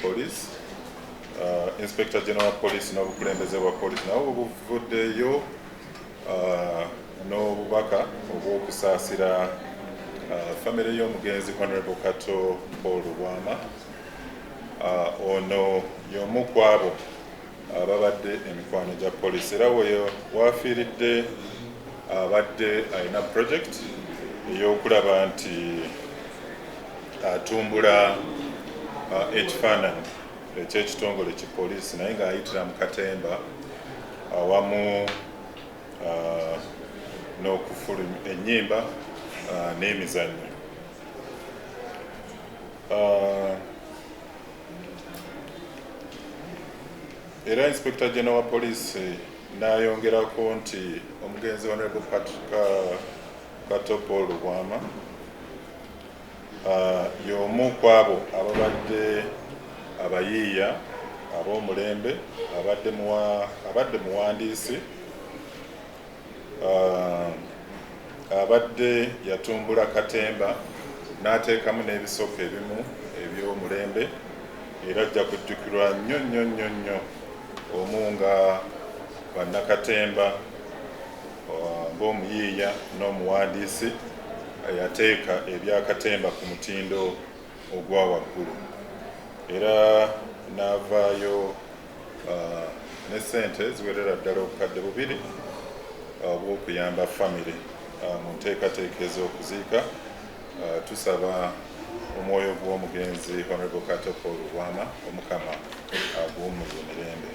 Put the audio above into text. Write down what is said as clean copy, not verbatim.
Police. Inspector General wa Police n'obukulembeze bwa police nabo buvuddeyo n'obubaka obw'okusaasira famire y'omugenzi Honorable Kato Paul Lubwama. Ono y'omu ku abo ababadde emikwano gya poliisi, era weyo wafiiridde abadde alina project ey'okulaba nti atumbula ekifaananyi eky'ekitongole ki poliisi, naye ng'ayitira mu katemba awamu n'okufulumya ennyimba n'emizannyo. Era Inspector General wa Police n'ayongerako nti omugenzi Honorable Kato Paul Lubwama y'omu ku abo ababadde abayiiya ab'omulembe, abadde muwandiisi, abadde yatumbula katemba n'ateekamu n'ebisoko ebimu eby'omulembe, era ajja kujjukirwa nnyo nnyo nnyo nnyo omu nga bannakatemba, ng'omuyiiya n'omuwandiisi yateeka ebyakatemba ku mutindo ogwa waggulu, era n'avaayo ne ssente ziwerera ddala 2000 obw'okuyamba famire mu nteekateeka ez'okuziika. Tusaba omwoyo gw'omugenzi Honorable Kato Paul Lubwama, Omukama aguwummuze mirembe.